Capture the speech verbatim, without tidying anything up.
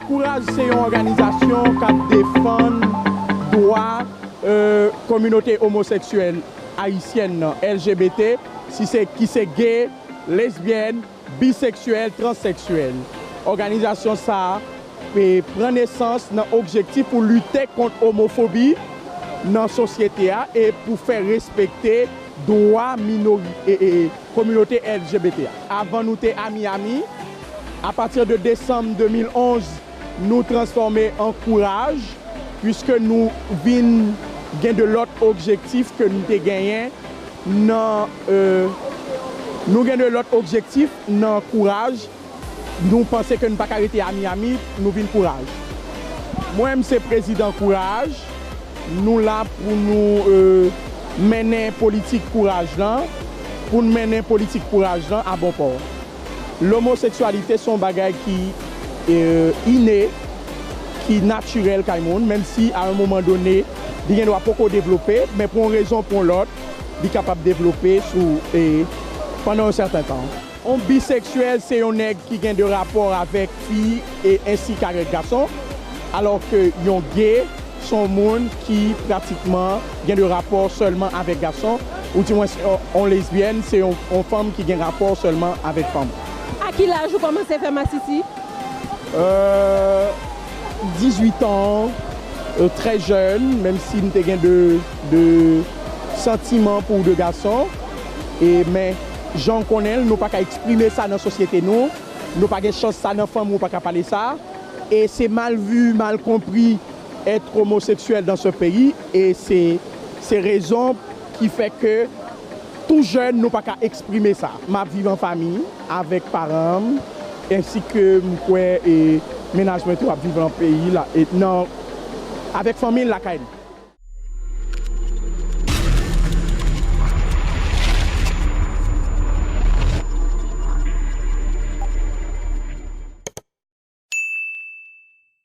Kouraj se yon òganizasyon k ap defann dwa, euh, kominote omoseksyèl ayisyèn nan, L G B T, si se, ki se gay, lesbyèn, biseksyèl, transeksyèl. Òganizasyon sa a e, pran nesans nan objektif pou lite kont omofobi nan sosyete a e pou fè respekte dwa minori-, e, e, kominote L G B T a. Avan nou te Ami Ami, apati de desanm de mil onz, nou transfòme an Kouraj, piske nou vin gen de lòt objektif ke nou te genyen nan, e, nou gen de lòt objektif nan Kouraj. Nou panse ke nou pa ka rete Ami Ami, nou vin Kouraj. Mwen menm se prezidan Kouraj. Nou la pou nou, e, mennen politik Kouraj lan, pou n mennen politik Kouraj lan a bon pò. Lomoseksyalite se yon bagay ki, e, ine, ki natirèl kay moun, menm si a yon moman done, li gen dwa poko devlope, men pou yon rezon ou pou yon lòt, li kapab devlope sou, e, pandan yon sèten tan. Yon biseksyèl se yon nèg ki gen de rapò avèk fi e ensi k avèk gason, alò ke yon gay se yon moun ki pratikman gen de rapò sèlman avèk gason, oudimwen yon, yon lesbyèn se yon, yon fanm ki gen rapò sèlman avèk fanm. A ki laj ou kòmanse fè masisi? Euh, dizwit an, euh, trè jèn, menm si m te gen de, de santiman pou de gason. E, men, jan w konnen l, nou pa ka eksprime sa nan sosyete nou. Nou pa gen chans sa nan fanmi, ou pa ka pale sa. E se mal vu, mal compris être homosexuel dans ce pays. E se, se rezon ki fè ke tou jèn, nou pa ka eksprime sa. M ap viv an fanmi avèk paran m, ensi ke m kwè e mennaj mwen tou ap viv nan peyi la, e nan, avèk fanmi l lakay li.